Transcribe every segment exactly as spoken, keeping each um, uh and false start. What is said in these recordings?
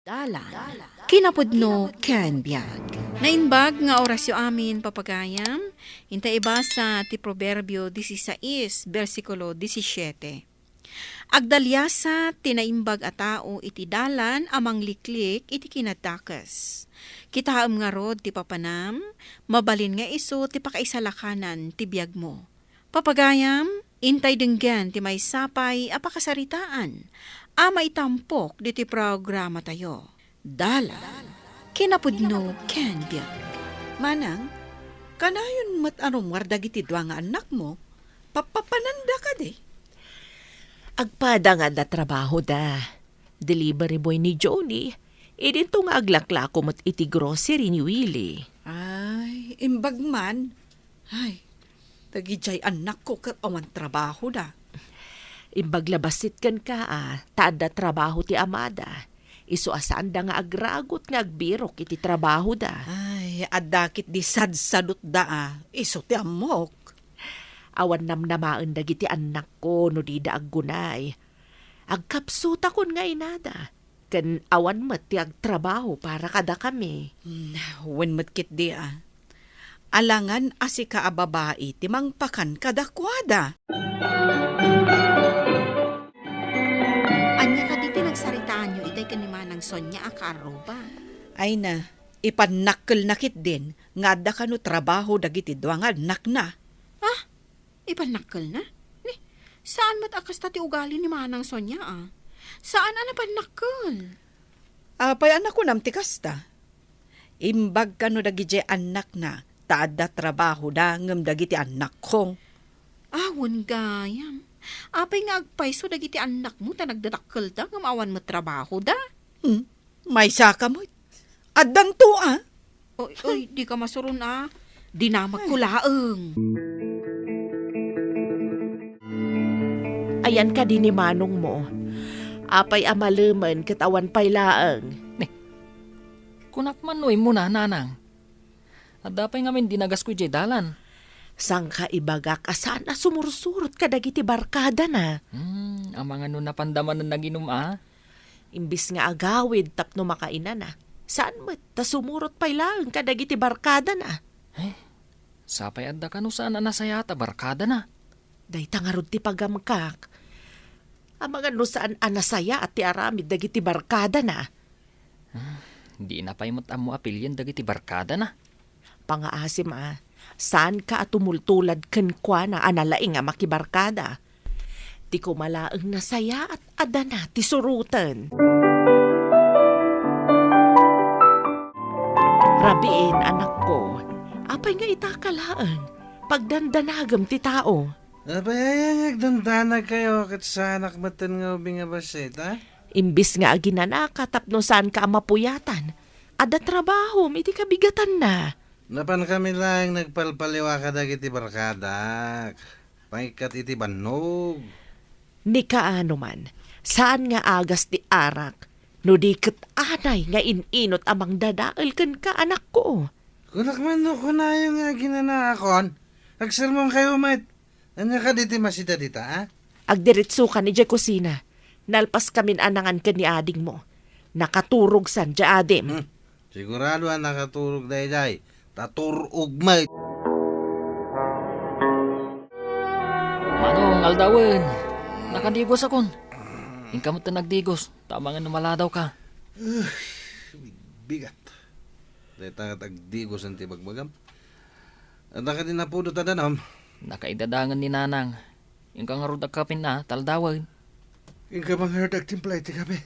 Dalan, kinapudno ken biag. Naimbag nga orasyo amin, papagayam. Inta ibasa ti Proverbio disisais, bersikulo disisiete. Agdaliasat ti naimbag a tao iti dalan a mangliklik iti kinadakes. Kitaem ngarud ti papanam, mabalin nga isu ti pakaisalakanan ti biagmo. Papagayam, intay denggen ti maysa pay a pakasaritaan a maitampok ditoy programatayo. Dalan, kinapudno ken biag. Manang, kanayon met a rummuar dagiti dua nga annakmo, papapananda kadi? Agpada nga adda trabahoda. Delivery boy ni Johnny, idinto nga aglaklako met iti grocery ni Willie. Ay, imbag man. Ay, dagidiay annakko ket awan trabahoda. Imbag la bassit kenka a, ta adda trabaho ti amada. Isu a saanda nga agragut nga agbirok iti trabahoda. Ay, adda ketdi sadsadutda a, isu ti ammok. Awan namnamaen dagiti annakko no dida aggunay. Agkapsutakon nga inada, ken awan met ti agtrabaho para kadakami. Hmm, wen met ketdi a. Alangan a sika a babai ti mangpakan kadakuada. Ania kadi ti nagsaritaanyo itay ken ni Manang Sonia a kaarruba? Ay na, ipannakkelna ketdin nga adda kano trabaho dagiti dua nga annakna. Ah, ipannakkelna? Ni, saan met a kasta ti ugali ni Manang Sonia, a? Saan a napannakkel. Apay a nakunam ti kasta? Imbag kano dagidiay annakna, ta adda trabahoda ngem dagiti annakko. Awan gayam. Apay nga agpayso dagiti annakmo ta nagdadakkelda ngem awan met trabahoda? Hmm. Maysaka met. Addanto a. Oy, oy, dika masuron a. Dinamagko laeng. Ayan kadi ni manongmo. Apay a malemen ket awan pay laeng. Ni, kunak man no immuna, nanang. Adda pay ngamin dinagasko idiay dalan. Sangka ibagak a saan a sumursurot kadagiti barkadana. Hmm, amangan no napanda manen naginum a? Imbis nga agawid tapno makainana, saan met ta sumurot pay laeng kadagiti barkadana. Eh, sapay adda kano saan a nasayaat a barkadana. Dayta ngarud ti pagamkak. Amangan no saan a nasayaat ti aramid dagiti barkadana. Hmm, dina pay met ammo a pilien dagiti barkadana. Pangaasim a, saanka a tumultulad kenkuana a nalaing a makibarkada. Ti koma laeng nasayaat a dana ti suroten. Rabiin, anakko, apay nga itaka laeng? Pagdandanagem ti tao. Apay aya nga agdandanagkayo ket saanak metten nga ubing a bassit, a? Imbis nga aginanaka tapno saanka a mapuyatan, adda trabahom iti kabigatanna. Napankami laeng nagpalpaliwa kadagiti barkadak. Pangikkat iti bannog. Ni kaano man, saan nga agas ti arak, no di ket anay nga in-inut a mangdadael kenka, anakko. Kunak man no kunayo nga aginanaakon, agsermonkayo met. Ania kadi ti masida dita, a? Agdiritsokan idiay kusina. Nalpaskamin a nangan ken ni adingmo. Nakaturogsan diay adim. Hmm. Sigurado a nakaturog daydiay. Ta tur-og met. Manong, aldawen. Nakadigosakon. Inka met ta nagdigos. Ta amangan no maladawka. Uy, bigat. Dayta nga agdigosen ti bagbagam. Adda kadi napudo ta danum? Nakaidadagan ni Nanang. Inka ngarud agkapin a, ta aldawen. Inka man ngarud agtimpla iti kape.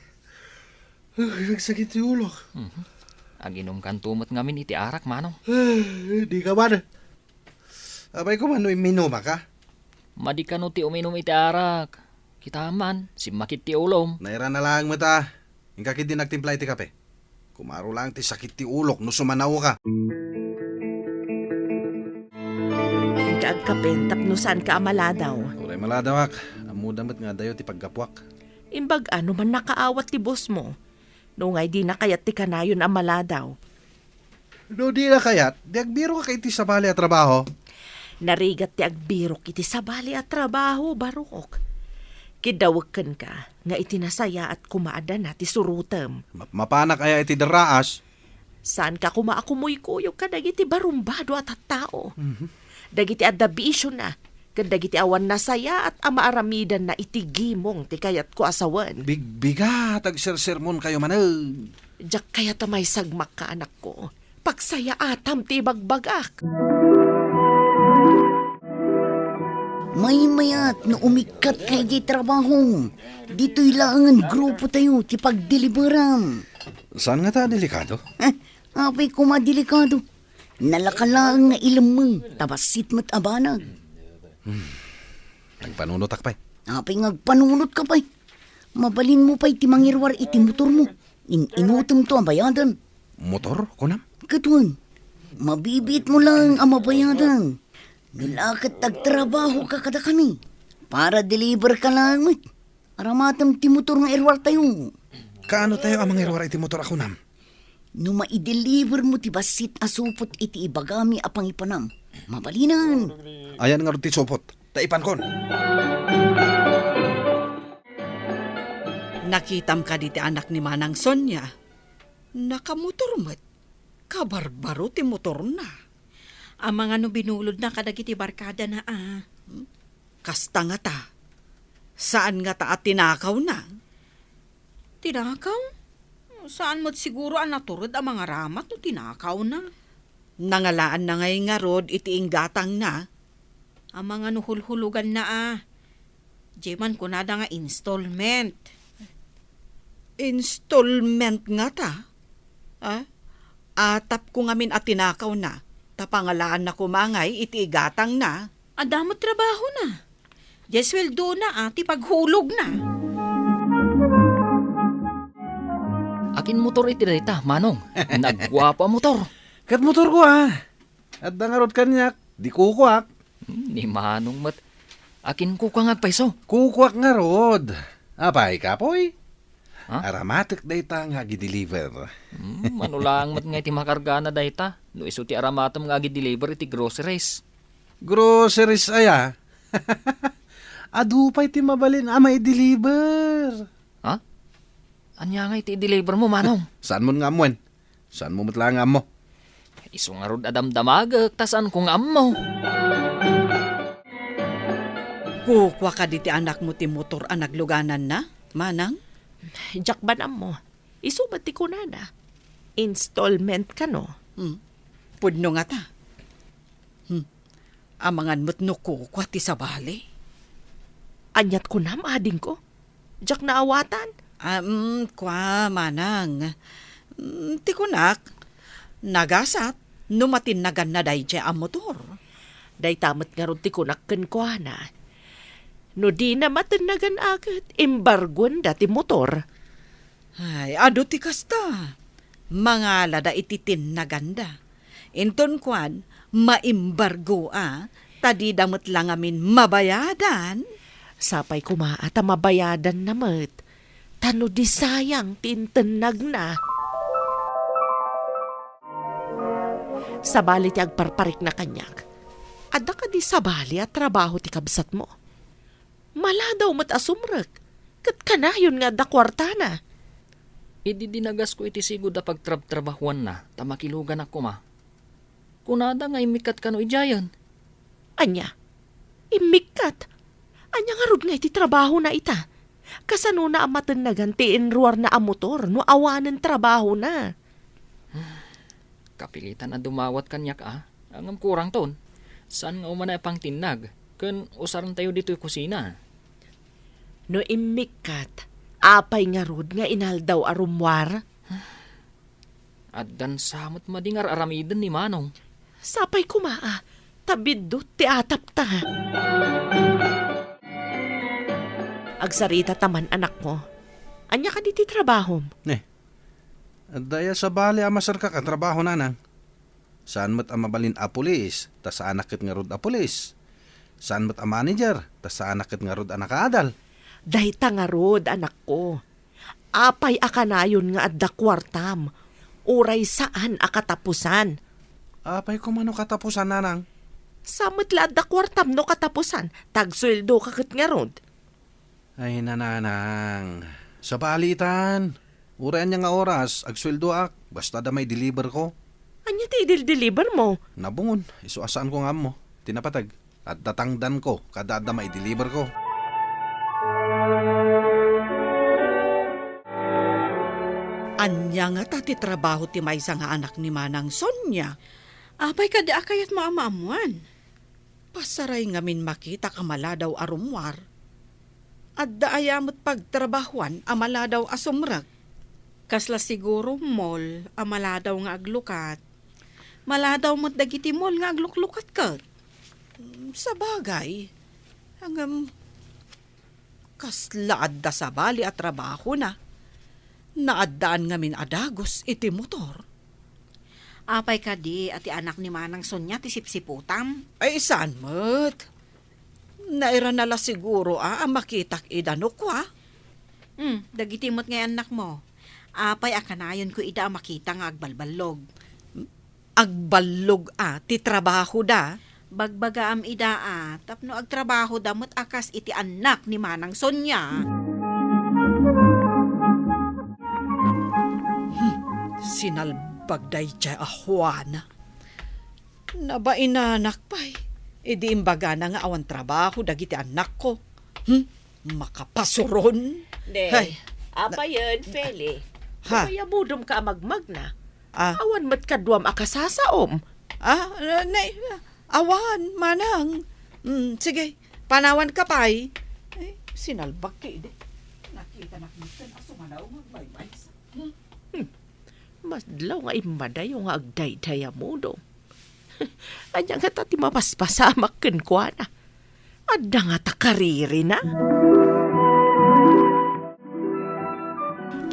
Uy, nagsakit ti ulok. Mhm. Aginumkanto met ngamin iti arak, Manong. Uy, dika man. Apay koma no imminumaka? Madi kano ti uminum iti arak. Kita man, simmakit ti ulom. Nairana laeng met a. Inka ketdin agtimpla iti kape. Kumaro laeng ti sakit ti ulok no sumanaoka. Inka agkapin tapno saanka a maladaw. Uray maladawak. Ammoda met nga adayo ti paggapuak. Imbag-a no man nakaawat ti bosmo. No ngay dina kayat ti kanayon a maladaw. No dina kayat, di agbirokak iti sabali a trabaho. Narigat ti agbirok iti sabali a trabaho, barok. Kidawek kenka nga iti nasayaat koma a dana ti surotem. Ma-, mapanak aya iti derraas? Saanka koma a kumuykuyog kadagiti barumbado a tattao. Mhm. Dagiti adda bisiona, ken dagiti awan nasayaat a maaramidanna iti gimong ti kayatko a sawen. Bigbigat, agsersermonkayo manen. Diak kayat a maisagmakka, anakko. Pagsayaatam ti ibagbagak. Maymayat no umikkatka idiay trabahom. Ditoy laengen grupotayo ti pagdeliveram. Saan ngata a delikado? Eh, apay koma delikado? Nalaka laeng nga ilemmeng, ta bassit met a banag. Agpanunotak pay. Apay nga agpanunotka pay? Mabalinmo pay ti mangiruar iti motormo. In-inutemto a bayadan. Motor, kunam? Ket wen, mabibiitmo laeng a mabayadan. No la ket agtrabahoka kadakami, para deliverka laeng met. Aramatem ti motor nga iruartayo. Kaano tayo a mangiruar iti motor a kunam? No maidelivermo ti bassit a supot iti ibagami a pangipanam, mabalinen. Ayan ngarud ti supot, ta ipankon. Nakitam kadi ti anak ni Manang Sonia? Nakamotor met. Kabarbaro ti motorna. Amangan no binulodna kadagiti barkadana a. Hmm? Kasta ngata, saan ngata a tinakawna? Tinakaw? Saan met siguro a natured a mangaramat no tinakawna. Nangalaanna ngay ngarud iti inggatangna? Amangan no hulhuloganna a. Diay man kunada nga installment. Installment ngata? Ah? Atapko ngamin a tinakawna, ta pangalaanna koma ngay iti igatangna. Adda met trabahona. Diay sueldona a ti paghulogna. Akin motor iti dayta, Manong? Nagguapo a motor. Ket motorko a. Adda ngarud kaniak, di kukuak. Hmm, ni Manong met. Akin kukuak nga agpayso? Kukuak ngarud. Apay, kapoy? Ha? Aramatek dayta nga agi-deliver. Hmm, mano laeng met nga iti makargana dayta, no isu ti aramatem nga agi-deliver iti groceries. Groceries aya? Adu pay ti mabalin a mai-deliver. Ha? Ania nga iti i-deliver mo, Manong? Saan mo nga ammoen? Saanmo met laeng nga ammo? Isu ngarud a damdamagek ta saanko nga ammo. Kukua kadi ti anakmo ti motor a naglugananna, Manang? Diak man ammo. Isu met ti kunana. Installment kano? Hmm. Pudno ngata. Hmm. Amangan met no kukua ti sabali. Aniat kunam, adingko? Diak naawatan. Ah, mm, kua, Manang. Mm, ti kunak, nagasat no matinnaganna daydiay a motor. Dayta met ngarud ti kunak kenkuana. No dina matinnagan a ket, embargoenda ti motor. Ay, adu ti kasta. Mangalada iti tinnaganda. Inton kuan, maimbargo a, ta dida met la ngamin mabayadan. Sapay koma a ta mabayadanna met, ta no di sayang ti intennagna. Sabali ti agparparikna kaniak. Adda kadi sabali a trabaho ti kabsatmo? Maladaw met a sumrek, ket kanayon nga adda kuartana. Idi dinagasko iti sigud a pagtrabtrabahuanna ta makiluganak koma, kunada nga immikkat kano idiayen. Ania? Immikkat? Ania ngarud nga iti trabahona ita? Kasanona a matennagan ti inruarna a motor no awanen trabahona? Kapilitan a dumawat kaniak a, ngem kurangton. Saan nga umana a pangtinnag, ken usarentayo ditoy kusina. No immikkat, apay ngarud nga inaldaw a rummuar? Addan sa met madi nga ar-aramiden ni Manong. Sapay koma a, ta biddut ti atapta. Agsarita ta man, anakko. Ania kadi ti trabahom? Ne, adda aya sabali a maserkak a trabaho, nanang? Saan met a mabalin a pulis, ta saanak ket ngarud a pulis. Saan met a manager, ta saanak ket ngarud a nakaadal. Dayta ngarud, anakko. Apay a kanayon nga adda kuartam, uray saan a katapusan? Apay koma no katapusan, nanang? Sa met la adda kuartam no katapusan, ta agsueldoka ket ngarud. Ay, nanang. Sabalitan. Uray ania nga oras, agsueldoak. Basta adda maideliver ko. Ania ti idel-deliver mo? Nabungon. Isu a saan ko nga ammo. Ti napateg. Adda tangdan ko, kada adda maideliver ko. Ania ngata ti trabaho ti maysa nga anak ni Manang Sonia? Apay kadi a kayatmo a maammuan? Pasaray ngamin makitak a maladaw a rummuar. Adda aya met pagtrabahoan a maladaw a sumrek? Kasla siguro mall a maladaw nga aglukat. Maladaw met dagiti mall nga agluklukat ket. Mm, sabagay. Ngem, kasla adda sabali a trabahona. Naaddaan ngamin a dagus iti motor. Apay kadi a ti anak ni Manang Sonia ti sipsiputam? Ay, saan met? Nairana la siguro a, a makitak ida no kua? Hmm, dagiti met nga annakmo. Apay a kanayonko ida a makita nga agbalballog? Agballog a ti trabahoda. Bagbagaam ida a tapno agtrabahoda met a kas iti annak ni Manang Sonia. Hmm, sinalbag daydiay a Juana. Nabainanak pay idi imbagana nga awan trabaho dagiti annakko. Hmm? Makapasuron? Ne, Hay. Apayen, Feli. Ha? Mayamudom ka a magmagna. Ah. Awan met kaduam a kasasaom. Ah, ne, awan, manang. Mm, sige, panawan ka pay. Ay, sinalbag ki idi. Nakita nak miten a sumanaw nga agmaymaysa. Hmm. Hmm. Madlaw nga immadayo nga agdaydayamudo. Ania ngata ti mapaspasamak kenkuana? Adda ngata karirina?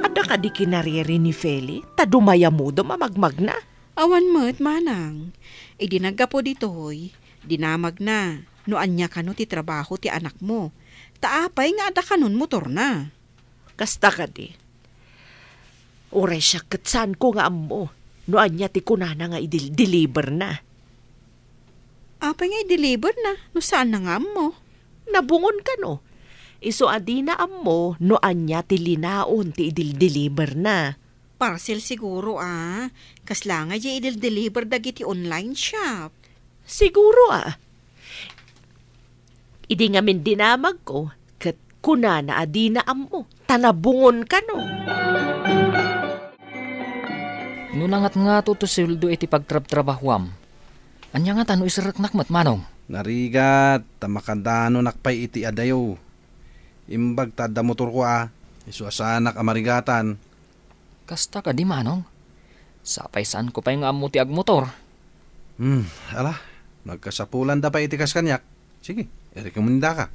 Adda kadi kinariri ni Feli ta dumayamudom a magmagna? Awan met, manang. Idi naggapu ditoy, dinamagna no ania kano ti trabaho ti anakmo. Ta apay nga adda kanon motorna? Kasta kadi. Uray siak ket saanko nga ammo no ania ti kunana nga idil-, deliverna. Apay nga ideliverna no saanna nga ammo? Nabungon kano. Isu a dina ammo no ania ti linaon ti idil-deliverna. Parcel siguro, a. Kasla nga diay idel-deliver dagiti online shop. Siguro, a. Idi ngamin dinamagko, ket kunana a dina ammo, ta nabungon kano. No nangatngato ti sueldo iti pagtrabtrabahoam, ania ngata no iserreknak met, manong? Narigat, ta makadanonak pay iti adayo. Imbag ta adda motorko a, isu a saanak a marigatan. Kasta kadi, manong? Sapay saanko pay nga ammo ti agmotor. Hmm, ala, nagkasapulanda pay iti kas kaniak. Sige, irekomendaka.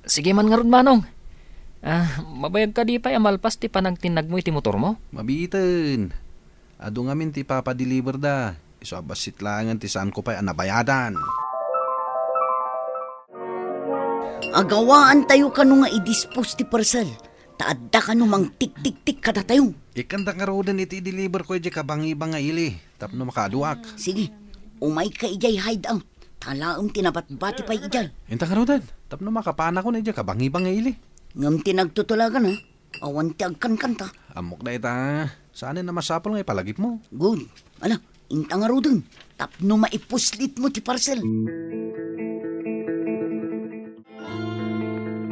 Sige man ngarud, manong. Ah, mabayag kadi pay a malpas ti panagtinnagmo iti motormo? Mabiiten. Adu ngamin ti ipapadeliverda. Isu a bassit laengen ti saanko pay a nabayadan. Agawaantayo kano nga i-dispose ti parcel, ta adda kano mangtiktiktik kadatayo. Ikkanta ngaruden iti i-deliver ko idiay kabangibang nga ili, tapno makaaduak. Sige, umayka idiay hideout, ta alaem ti nabatbati pay idiay. Inta ngaruden, tapno makapanakon idiay kabangibang nga ili. Ngem ti nagtutulagan, a, awan ti agkankanta. Ammok dayta, saanen a masapul nga ipalagipmo. Good. Ala, inta ngaruden, tapno maipuslitmo ti parcel.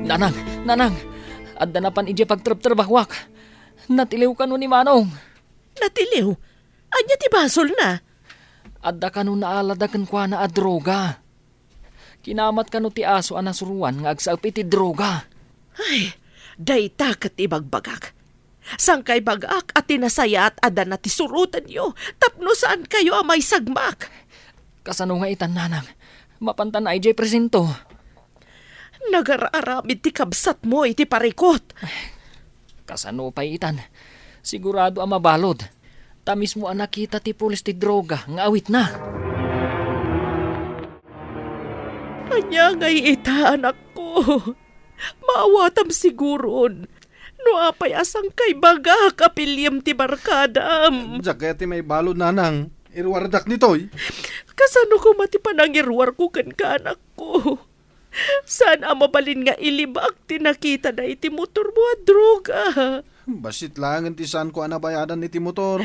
Nanang, nanang, adda napan idiay pagtrabtrabahoak. Natiliw kano ni manong. Natiliw? Ania ti basolna? Adda kano naalada kenkuana a droga. Kinamat kano ti aso a nasuroan nga agsaep iti droga. Ay, dayta ket ibagbagak. Sangkaibagak a ti nasayaat a dana ti surotenyo tapno saankayo a maisagmak. Kasano nga itan, nanang? Mapantan a idiay presinto. Nagar-aramid ti kabsatmo iti parikut. Kasano pay itan? Sigurado a mabalud. Ta mismo a nakita ti pulis ti droga nga awitna. Ania ngay ita, anakko? Maawatam siguron. No apay a sangkaibagak a piliem ti barkadam. Diak kayat ti maibalud, nanang. Iruardak ditoy. Kasano koma ti panangiruarko kenka, anakko? Saan a mabalin nga ilibak ti nakitada iti motormo a droga. Bassit laengen ti saanko a nabayadan iti motor.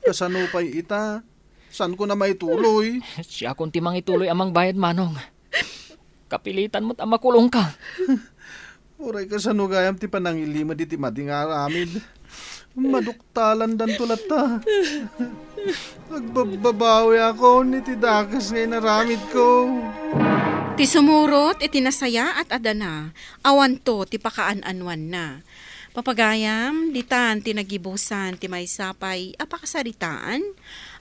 Kasano pay ita? Saanko na maituloy? Siakon ti mangituloy a mangbayad, Manong. Kapilitan met a makulongka. Uray kasano gayam ti panangilimed iti madi nga aramid? Maduktalandanto latta. Agbabbabawiakon iti dakes nga inaramidko. Ti sumurot iti nasayaat a dana, awanto ti pakaan-anuanna. Papagayam, ditan ti nagibusan ti maysa pay a pakasaritaan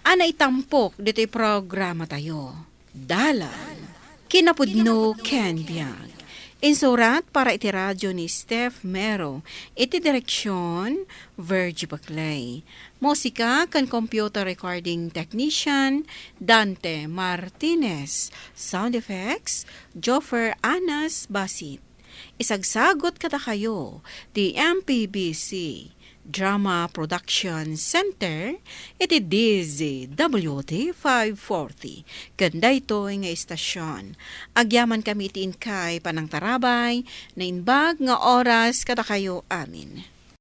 a naitampok ditoy programatayo. Dalan. Kinapudno ken biag. Insurat para iti radio ni Steph Mero, iti direksyon, Virgie Baclay. Musika ken computer recording technician, Dante Martinez. Sound effects, Joffer Anas Basit. Isagsagut kadakayo ti M P B C Drama Production Center iti D Z W T five forty ken daytoy nga istasyon. Agyamankami iti inkay panangtarabay, naimbag nga oras kadakayo amin.